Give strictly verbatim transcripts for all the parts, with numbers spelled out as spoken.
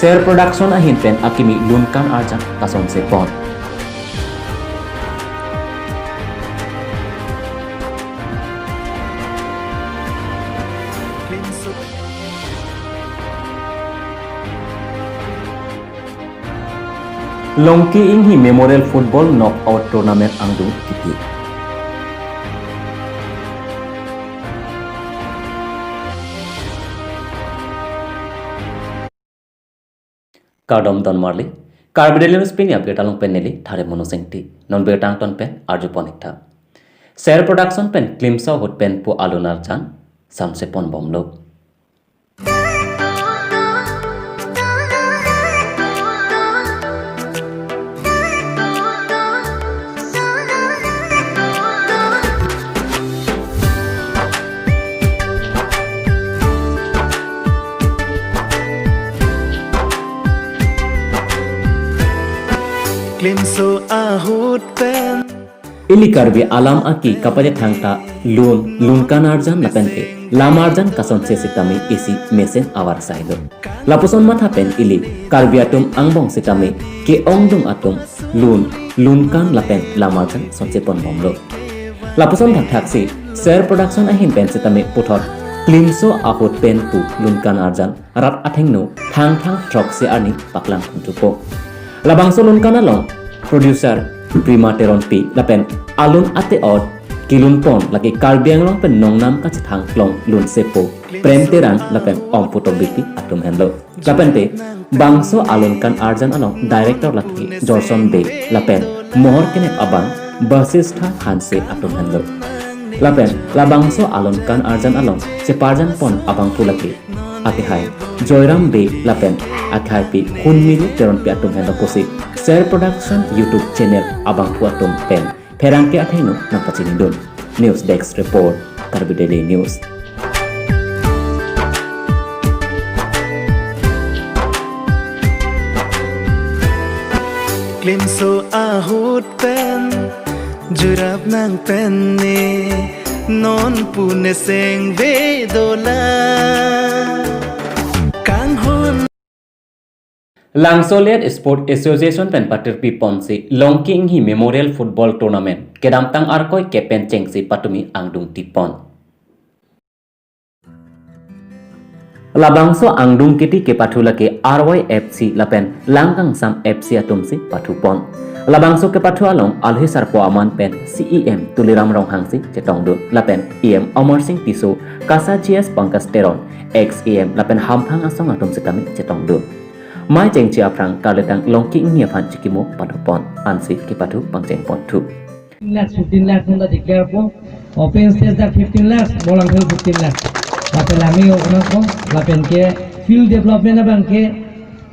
Ser Production ahin pen akimi Lunkan Arjan kasonse pon. Longki Inghi Memorial Football Knockout Tournament angdung kiti. Kardom don marli, Karbi Daily News pini abirta along pen neli Thare Mono Singti, non birta angton pen arju pon ik tha. Ser Production pen klimso ahut pen pu Alun Arjan, sonse pon bomlo. Klimso ahut pen. Ili Karbi alam aki kapachethang ta lun, Lunkan Arjan lapen ke lam arjan kasonse sitame isi mesen avarsai lo. Lapuson matha pen ili Karbi atum angbong sitame ke-ongdung atum lun, Lunkan lapen lam arjan sonse pon bomlo. Lapuson thakthak si Ser Production ahin pen sitame puthot klimso ahut pen pu Lunkan Arjan rat athengno Thangthang throksi arni paklang thupo. Labangso Lunkan along producer Prima Teronpi lapen Alun ate-ot kelun pon lake Karbi Anglong pen nongnam kachethang klong lunsepo Prem Terang lapen Ompu Tombikpi atum henlo. Lapen te bangso Alunkan Arjan along director lake Jorson Bey lapen mohor kenep abang Basistha Hanse atum henlo. Lapen labangso Alunkan Arjan along cheparjan pon abangphu lake akehai Joyram Bey lapen akehaipi Hunmili Teronpi atum henlo pusi Ser Production YouTube channel abangphu atum pen pherangke athengno nangpachinidun. News Desk Report, Karbi Daily News. Klimso ahut pen jurap nang pen ne non pune seng vedola kanghon. Langsolet Sport Association pen patirpi ponsi Longki Inghi Memorial Football Tournament kedamtang arkoi kep pen chengsi patumi angdung tipon. Labangso angdung kiti kepathu lake R Y F C lapen Langkangsam F C atumsi pathupon. Labangso kepathu along alohi sarpo aman pen C E M Tuliram Ronghangsi chetongdun lapen E M Amarsing Tisso, KASA G S Pankaj Teron, ex E M lapen hamphang asong atum sitame chetongdun. Mei chengche aphrang karlitang Longki Inghi aphan chikimo padopon ansi kepathu pangchengponthu. Fifteen lakhs, fifteen lakhs nunda declare po. Open stage dak fifteen lakhs, Bolangthel fifteen lakhs. Lapen lami o nangpo, lapen ke field development abang ke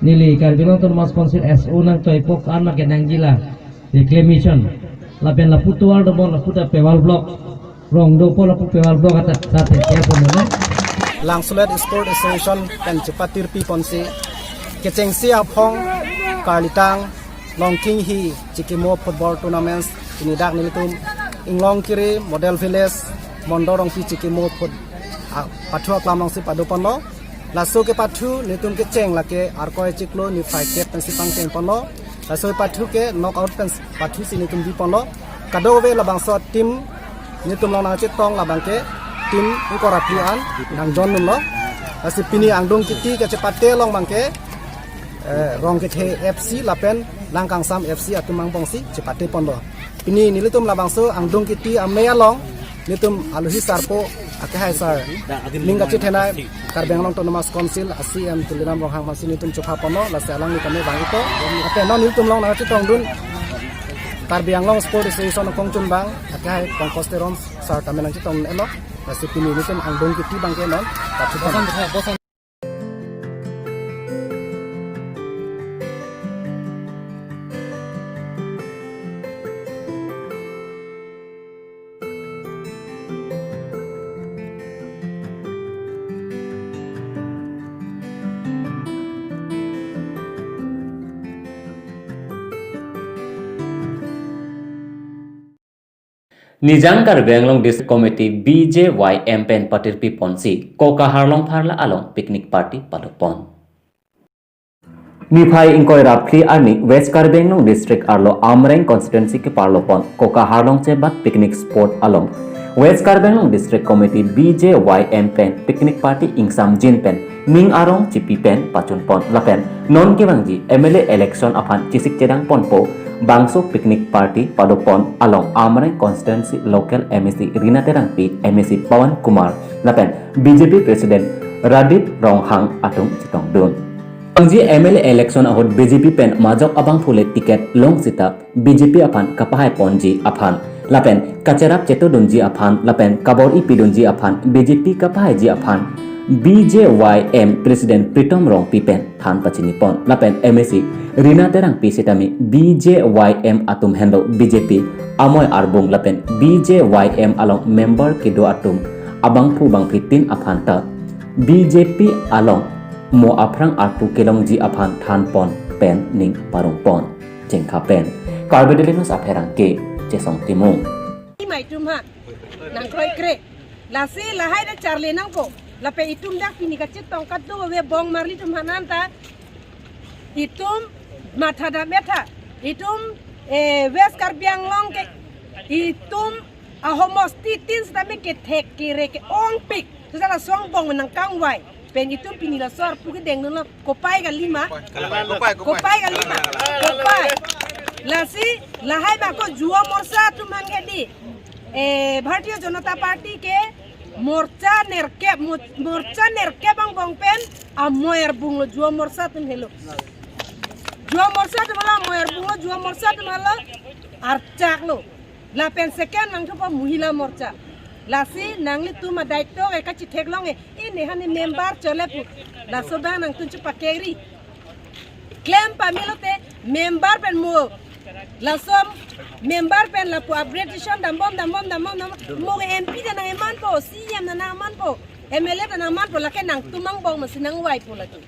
neli Karbi Anglong Autonomous Council S O nangtoipo, karna ke nangjila reclamation. Lapen lapu tovar dobon, lapu ta paving block rong dopo, lapu paving block ata sate kya po mane. Langsolet Sport Association pen chepatirpi ponsi kechengsi aphong karlitang Longki Inghi chikimo football tournaments pini dak nelitum Inglongkiri Model Village Mondol Rongpi chikimo foot, a, pathu aklam alongsi padoponlo. Laso kepathu nelitum kecheng lake arkoi chiklo niphai kep pensi pangchengponlo. Laso kepathu ke knockout pen pathusi nelitum biponlo. Kadokave labangso team nelitum along nangchetong labang ke team ingkoi ra phli an nangjoin dunlo. Lasi pini angdung kiti kachepate along abang ke, eh, Rongkethe F C lapen Langkangsam F C atum angbongsi chepateponlo. Pini nelitum labangso angdung kiti amei along nelitum alohi sarpo akehai sar ning kachethenei Karbi Anglong Autonomous Council a C E M Tuliram Ronghang aphansi nelitum chophaponlo, lasi alangli kame bang ito. Lapen non nelitum along nangchetongdun Karbi Anglong Sport Association akongchunbang akehai Pankaj Teron sar tame nangchetongdun-etlo. Lasi pini nelitum angdung kiti abang ke non pathupon. Nijang Karbi Anglong District Committee B J Y M pen patirpi ponsi Kokahar Longpharla along picnic party padopon. Niphai ingkoi ra phli arni West Karbi Anglong District arlo Amreng Constituency keparlo pon Koka Harlongche bat picnic spot along West Karbi Anglong District Committee B J Y M pen picnic party ingsamjin pen ning arong chipi pen pachun pon lapen non kevangji M L A election aphan chesik chedang ponpo bangso picnic party pado pon along Amreng Constituency local M A C Rina Terangpi, M A C Pawan Kumar lapen B J P President Radip Ronghang atum chetongdun. Kevangji M L A election ahut B J P pen majok abangphu le ticket long sita B J P aphan kapahai ponji aphan lapen kacherap chetodunji aphan lapen kabor-i pidunji aphan B J P kapahaiji aphan B J Y M President Pritom Rongpi pen than pachini pon lapen M A C Rina Terangpi sitame B J Y M atum henlo B J P amoi arbung lapen B J Y M along member kedo atum abangphu bangphi tin aphan ta B J P along mo aphrang arpu kelongji aphan than pon pen ning parong pon. Chengkha pen Karbi Daily News apherangke Chesong Timung. Imai tum ha nang kroikre. Lasi lahai da charli nangpo. Lapen itum dak pini kachetong kado we bong marli tum hanan ta. Itum matha da metha. Itum eh, West Karbi Anglong ke itum ahomosti tin sitame kethek kere ke-ongpik. Sita laso angbong nangkangvai. Pen itum pini laso arpu kedengdunlo kopai kalima. Kopai, kopai, kopai. Kopai kalima. Kopai. Lasi lahai bako Yuva Morcha atum aphan ke di. Eh, Bharatiya Janata Party ke morcha nerkep, mo-, morcha nerkep angbong pen amoi arbunglo Yuva Morcha atum helo. Yuva Morcha atum helo amoi arbunglo, Yuva Morcha atum helo archaklo. Lapen second nangthupo Mohila Morcha. Lasi nanglitum adai to e kachitheklong e, ini hani member chole pu. Laso abang nangtum chepakeri. Klem pamelo te member pen mo. Laso member pen lapu upgradation dambom, dambom, dambom, dambom. Mo M P ta nang emanpo, C M ta nang emanpo, M L A ta nang emanpo, lake nangtum angbong masi nangvaipo lake.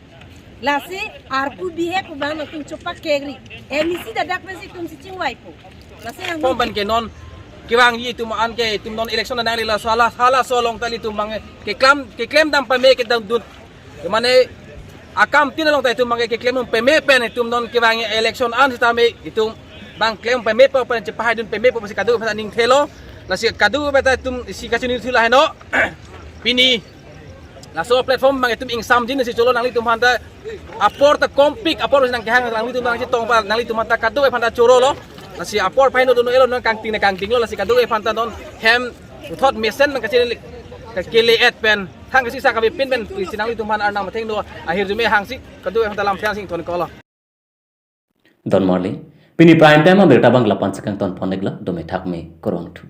Lasi arpu bihek pu abang nangtum chepakeri. M E C ta dak pensi itum si chingvaipo. Lasi nang pom ban ke non kevangji itum an ke itum non election nangle laso hala, halaso along ta ilitum abang keklem, keklem dam pame kedam dun. Mane akam tin along ta itum abang keklem pame pen itum non kevang election an sitame itum abang klem pame pa pen chepahaidun pame pa si kadokave aphanta ning thelo. Lasi kadokave aphanta itum si kachini thula heno. Pini laso platform abang itum ingsamjin si cholo nanglitum aphanta apor ta kompik apor si nangkehang nanglitum nangchetong pa nanglitum aphanta kadokave aphanta chorolo. Lasi apor pahino dono elo non kangting na kangtinglo lasi kadokave aphanta non hem uthot mesen nang kachele kele et pen thang kasi sa kave pin pen si nanglitum aphan arnam athengno ahirjume hangsi kadokave aphanta lam thang sing thon kolo. Don marli. Pini prime time abirta abang lapu-an si kangton pon-iklo, dome thakme, kurvangthu.